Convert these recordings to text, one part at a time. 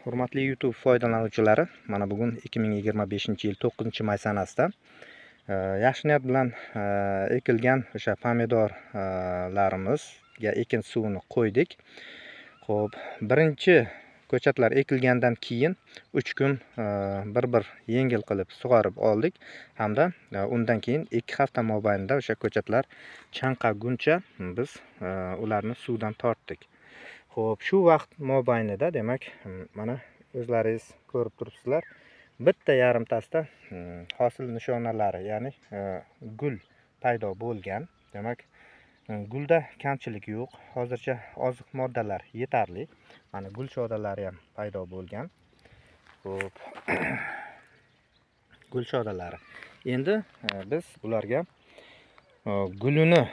Hurmatli YouTube foydalanuvchilari, mana bugun 2025-yil 9-may sanasida yaxshi niyat bilan ekilgan o'sha pomidorlarimizga ekin suvini qo'ydik. Xo'p, birinchi ko'chatlar ekilgandan keyin 3 kun bir-bir yengil qilib sug'orib oldik hamda undan keyin 2 hafta mobaynida o'sha ko'chatlar chanqaguncha biz ularni suvdan tortdik. Xo'p, shu vaqt mobaynida demak, mana o'zlaringiz ko'rib turibsizlar, bitta yarimtasida hosil nishonalari, ya'ni gul paydo bo'lgan. Demak, gulda kamchilik yo'q. Hozircha oziq moddalar yetarli. Mana gul shodalari ham paydo bo'lgan. Xo'p, gul shodalari. Endi biz bularga gulini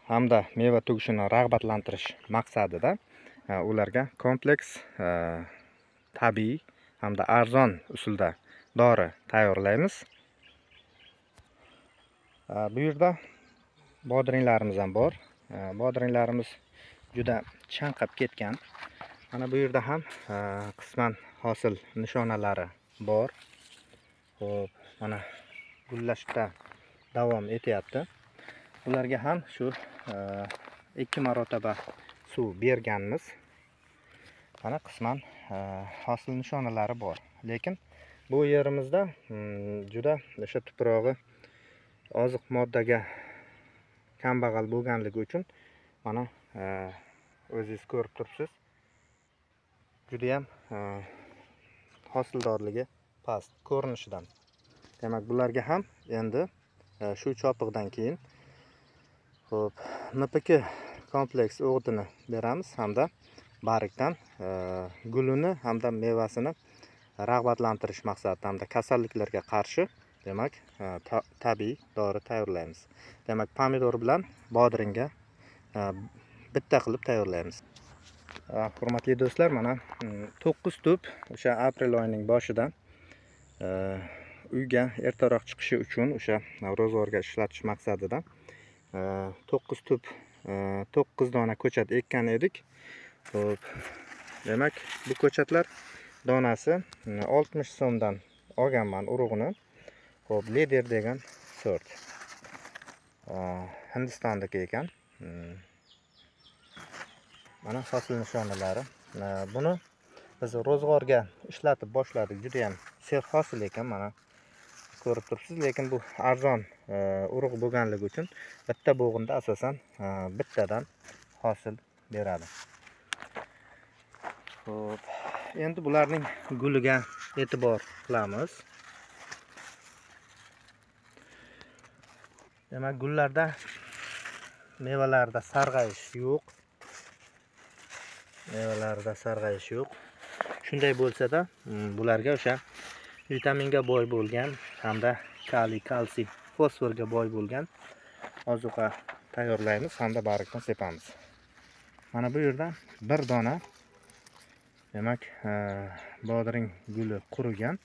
hamda meva tugishini rag'batlantirish maqsadida ularga kompleks tabiiy hamda arzon usulda dori tayyorlaymiz. Bu yerda bodringlarimiz ham bor. Bodringlarimiz juda chanqab ketgan. Mana bu yerda ham qisman hosil nishonalari bor. Xo'p, mana gullashda davom etyapti. Ularga ham shu 2 marotaba suv berganmiz. Mana qisman hosil nishonalari bor. Lekin bu yerimizda juda o'sha tuprog'i oziq moddaga kambag'al bo'lganligi uchun mana o'zingiz ko'rib turibsiz, juda ham hosildorligi past ko'rinishidan. Demak, bularga ham endi shu chopiqdan keyin xo'p, NPK kompleks o'g'itini beramiz hamda barikdan gulini hamda mevasini rag'batlantirish maqsadida hamda kasalliklarga qarshi demak tabiiy dori tayyorlaymiz. Demak, pomidor bilan bodringga bitta qilib tayyorlaymiz. Hurmatli do'stlar, mana 9 tup o'sha aprel oyining boshida uyga ertaroq chiqishi uchun o'sha ro'zg'orga ishlatish maqsadida 9 tup 9 dona ko'chat ekkan edik. Xo'p, demak, bu ko'chatlar donasi 60 so'mdan olganman urug'ini. Xo'p, Lider degan sort. Hindistondagi ekan. Mana hosil nishonalari. Buni biz ro'zg'orga ishlatib boshladik. Juda ham serhosil ekan, mana ko'rib turibsiz, lekin bu arzon urug' bo'lganligi uchun bitta bo'g'inda asosan bittadan hosil beradi. Xo'p, endi bularning guliga e'tibor qilamiz. Demak, gullarda, mevalarda sarg'ayish yo'q. Mevalarda sarg'ayish yo'q. Shunday bo'lsa-da, bularga o'sha vitaminga boy bo'lgan hamda kaliy, kalsiy, fosforga boy bo'lgan ozuqa tayyorlaymiz hamda barikdan sepamiz. Mana bu yerda bir dona demak bodring guli qurigan,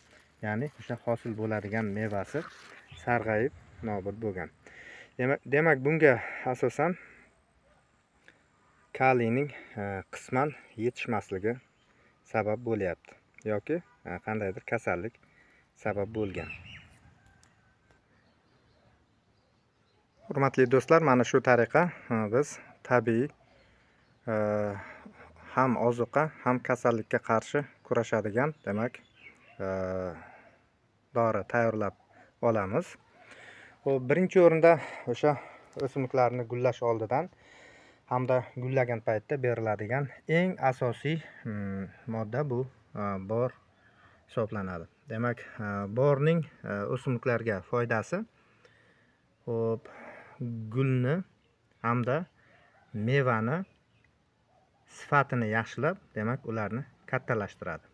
ya'ni o'sha hosil bo'ladigan mevasi sarg'ayib nobud bo'lgan. Demak, bunga asosan kaliyning qisman yetishmasligi sabab bo'lyapti yoki qandaydir kasallik sabab bo'lgan. Hurmatli do'stlar, mana shu tariqa biz tabiiy ham ozuqa, ham kasallikka qarshi kurashadigan demak dori tayyorlab olamiz. Xo'p, birinchi o'rinda o'sha o'simliklarni gullash oldidan hamda gullagan paytda beriladigan eng asosiy modda bu bor hisoblanadi. Demak, borning o'simliklarga foydasi, xo'p, gulni hamda mevani sifatini yaxshilab, demak, ularni kattalashtiradi.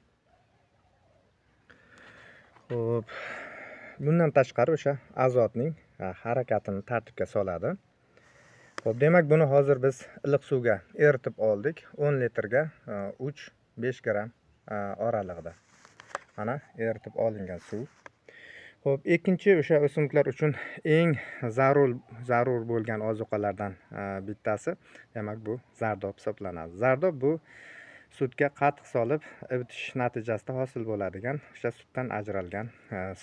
Xo'p, bundan tashqari o'sha azotning harakatini tartibga soladi. Xo'p, demak, buni hozir biz iliq suvga eritib oldik. 10 litrga 3-5 gram oralig'ida. Mana eritib olingan suv. Xo'p, ikkinchi o'sha o'simliklar uchun eng zarur bo'lgan ozuqalardan bittasi, demak, bu zardob hisoblanadi. Zardob bu Sutga qatiq solib ivitish natijasida hosil bo'ladigan o'sha sutdan ajralgan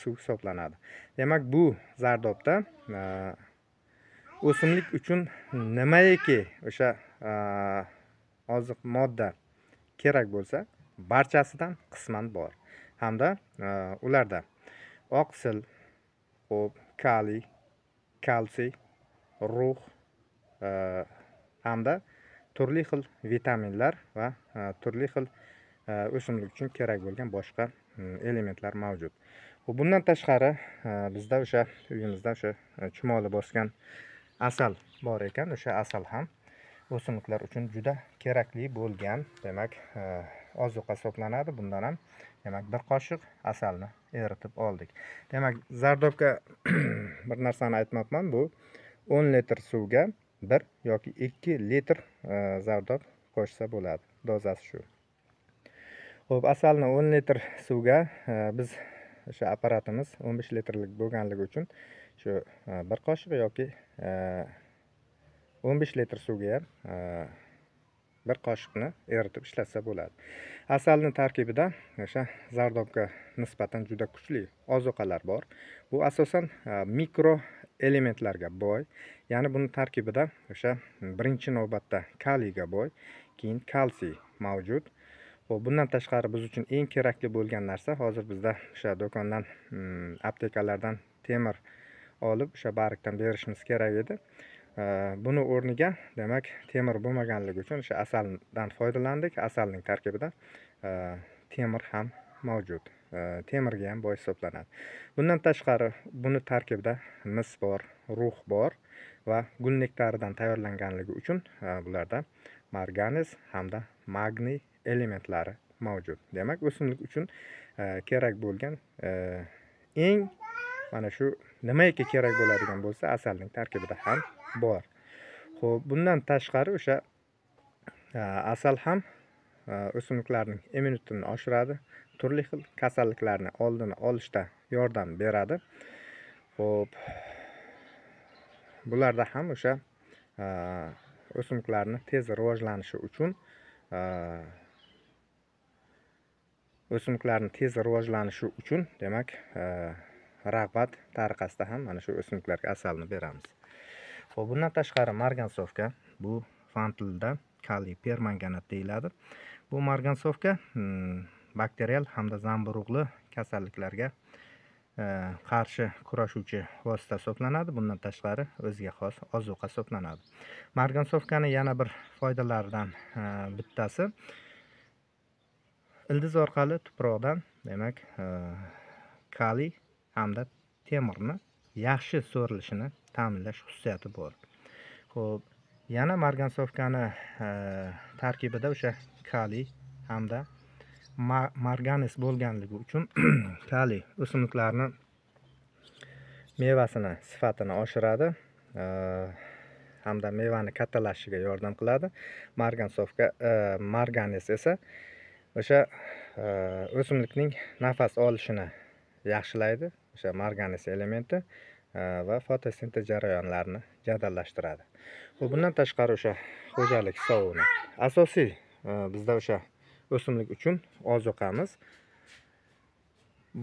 suv hisoblanadi. Demak, bu zardobda o'simlik uchun nimaiki o'sha oziq modda kerak bo'lsa, barchasidan qisman bor. Hamda ularda oqsil, xo'p, kaliy, kalsiy, rux hamda turli xil vitaminlar va turli xil o'simlik uchun kerak bo'lgan boshqa elementlar mavjud. Bundan tashqari bizda o'sha uyimizda o'sha chumoli bosgan asal bor ekan. O'sha asal ham o'simliklar uchun juda kerakli bo'lgan, demak, ozuqa hisoblanadi. Bundan ham demak bir qoshiq asalni eritib oldik. Demak, zardobga bir narsani aytmoqman, bu 10 litr suvga 1 yoki 2 litr zardob qo'shsa bo'ladi. Dozasi shu. Xo'p, asalni 10 litr suvga biz o'sha apparatimiz 15 litrlik bo'lganligi uchun shu bir qoshiq yoki 15 litr suvga ham bir qoshiqni eritib ishlatsa bo'ladi. Asalning tarkibida o'sha zardobga nisbatan juda kuchli ozuqalar bor. Bu asosan mikro elementlarga boy. Ya'ni buning tarkibida o'sha birinchi navbatda kaliyga boy, keyin kalsiy mavjud. Xo'p, bundan tashqari biz uchun eng kerakli bo'lgan narsa hozir bizda o'sha do'kondan, aptekalardan temir olib o'sha barikdan berishimiz kerak edi. Buni o'rniga demak temir bo'lmaganligi uchun o'sha asaldan foydalandik. Asalning tarkibida temir ham mavjud. Temirga ham boy hisoblanadi. Bundan tashqari buni tarkibida mis bor, rux bor va gul nektaridan tayyorlanganligi uchun bularda marganez hamda magniy elementlari mavjud. Demak, o'simlik uchun kerak bo'lgan eng mana shu nimaiki kerak bo'ladigan bo'lsa, asalning tarkibida ham bor. Xo'p, bundan tashqari o'sha asal ham o'simliklarning immunitetini oshiradi, turli xil kasalliklarni oldini olishda yordam beradi. Xo'p, bularda ham o'sha o'simliklarni tez rivojlanishi uchun demak rag'bat tariqasida ham mana shu o'simliklarga asalni beramiz. Xo'p, bundan tashqari margansovka, bu fan tilida kaliy permanganat deyiladi. Bu margansovka bakterial hamda zamburug'li kasalliklarga qarshi kurashuvchi vosita hisoblanadi. Bundan tashqari o'ziga xos ozuqa hisoblanadi. Margansovkani yana bir foydalaridan bittasi ildiz orqali tuproqdan demak kaliy hamda temirni yaxshi so'rilishini ta'minlash xususiyati bor. Xo'p, yana margansovkani tarkibida o'sha kaliy hamda marganes bo'lganligi uchun kaliy o'simliklarni mevasini sifatini oshiradi hamda mevani kattalashishiga yordam qiladi. Margansovka marganes esa o'sha o'simlikning nafas olishini yaxshilaydi, o'sha marganes elementi va fotosintez jarayonlarini jadallashtiradi. Bundan tashqari o'sha xo'jalik sovuni asosiy bizda o'sha o'simlik uchun ozuqamiz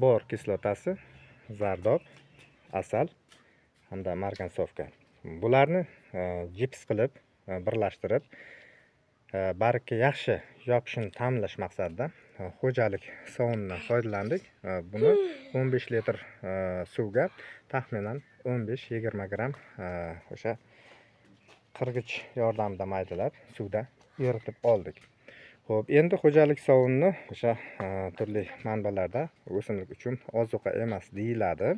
bor kislotasi, zardob, asal hamda margansovka. Bularni jips qilib birlashtirib bargga yaxshi yopishini ta'minlash maqsadida xo'jalik sovunidan foydalandik. Buni 15 litr suvga taxminan 15-20 gramm o'sha qirg'ich yordamida maydalab suvda eritib oldik. Xo'p, endi xo'jalik sovunini o'sha turli manbalarda o'simlik uchun ozuqa emas deyiladi.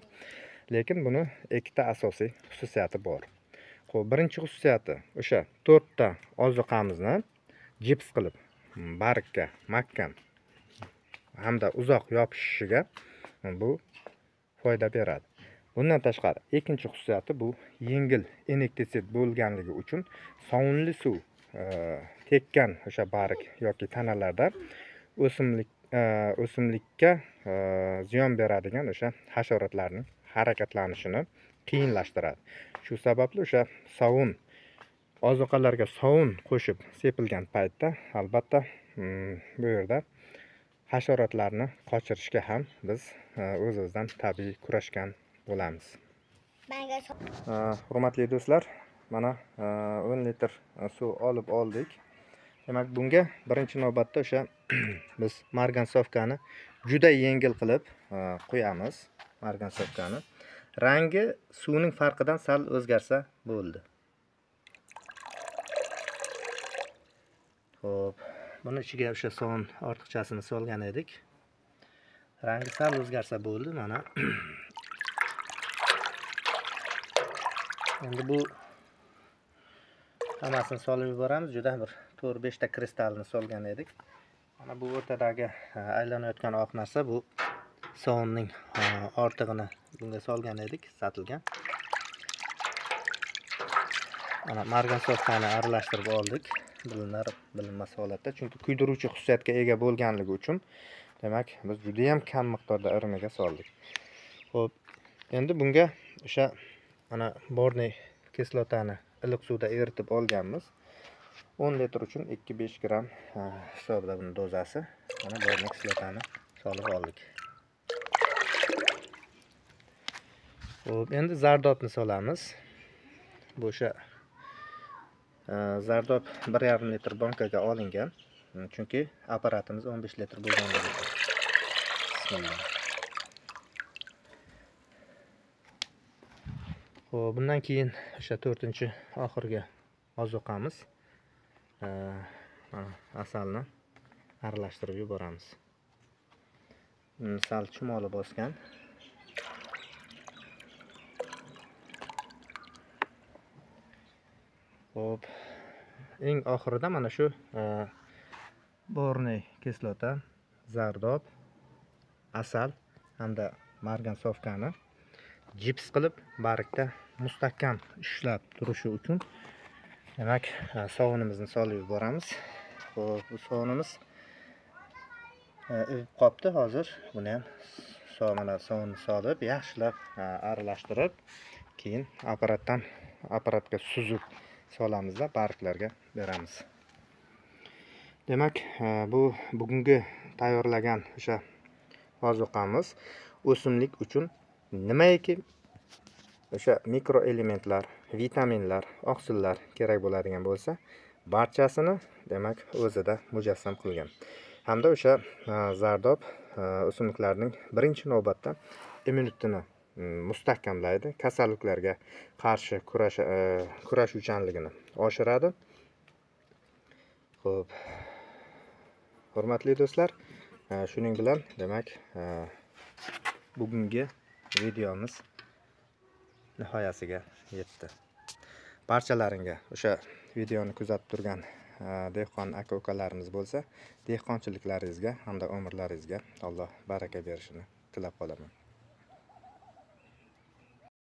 Lekin buni ikkita asosiy xususiyati bor. Xo'p, birinchi xususiyati o'sha 4 ta ozuqamizni jips qilib bargga mahkam hamda uzoq yopishishiga bu foyda beradi. Bundan tashqari ikkinchi xususiyati bu yengil insektisid bo'lganligi uchun sovunli suv tekkan o'sha barg yoki tanalarda o'simlikka ziyon beradigan o'sha hasharotlarning harakatlanishini qiyinlashtiradi. Shu sababli o'sha sovun ozuqalarga sovun qo'shib sepilgan paytda albatta bu yerda hasharotlarni qochirishga ham biz o'z-o'zidan tabiiy kurashgan bo'lamiz. Hurmatli do'stlar, mana 10 litr suv olib oldik. Demak, bunga birinchi navbatda o'sha biz margansovkani juda yengil qilib qo'yamiz. Margansovkani rangi suvning farqidan sal o'zgarsa bo'ldi. Xo'p, buni ichiga o'sha sovun ortiqchasini solgan edik. Rangi sal o'zgarsa bo'ldi mana. Endi bu hammasini solib yuboramiz. Juda bir 4-5 ta kristalni solgan edik. Mana bu o'rtadagi aylanayotgan oq narsa bu sovunning ortig'ini bunga solgan edik, satilgan. Mana margansovkani aralashtirib oldik. Bilinar bilinmas holatda, chunki kuydiruvchi xususiyatga ega bo'lganligi uchun, demak, biz juda ham kam miqdorda irimiga soldik. Xo'p, endi bunga o'sha mana borniy kislotani iliq suvda eritib olganmiz. 10 litr uchun 2-5 gram hisobida buni dozasi. Mana borniy kislotani solib oldik. Xo'p, endi zardobni solamiz. Bu o'sha zardob 1,5 litr bankaga olingan, chunki apparatimiz 15 litr bo'lganligi uchun. Bismillah. Xo'p, bundan keyin o'sha 4-chi oxirgi ozuqamiz asalni aralashtirib yuboramiz. Sal chumoli bosgan. Xo'p, eng oxirida mana shu borniy kislota, zardob, asal hamda margansovkani jips qilib bargda mustahkam ushlab turishi uchun, demak, sovunimizni solib yuboramiz. Xo'p, bu sovunimiz ivib qopti hozir. Buni ham mana sovunni solib, yaxshilab aralashtirib, keyin apparatga suzib solamizda barglarga beramiz. Demak, bu bugungi tayyorlagan o'sha ozuqamiz o'simlik uchun nimaiki o'sha mikroelementlar, vitaminlar, oqsillar kerak bo'ladigan bo'lsa, barchasini demak o'zida mujassam qilgan. Hamda o'sha zardob o'simliklarning birinchi navbatda immunitetini mustahkamlaydi, kasalliklarga qarshi kurashuvchanligini oshiradi. Xo'p, hurmatli do'stlar, shuning bilan demak bugungi videomiz nihoyasiga yetdi. Barchalaringga o'sha videoni kuzatib turgan dehqon aka-ukalarimiz bo'lsa, dehqonchiliklaringizga hamda umrlaringizga Alloh baraka berishini tilab qolaman.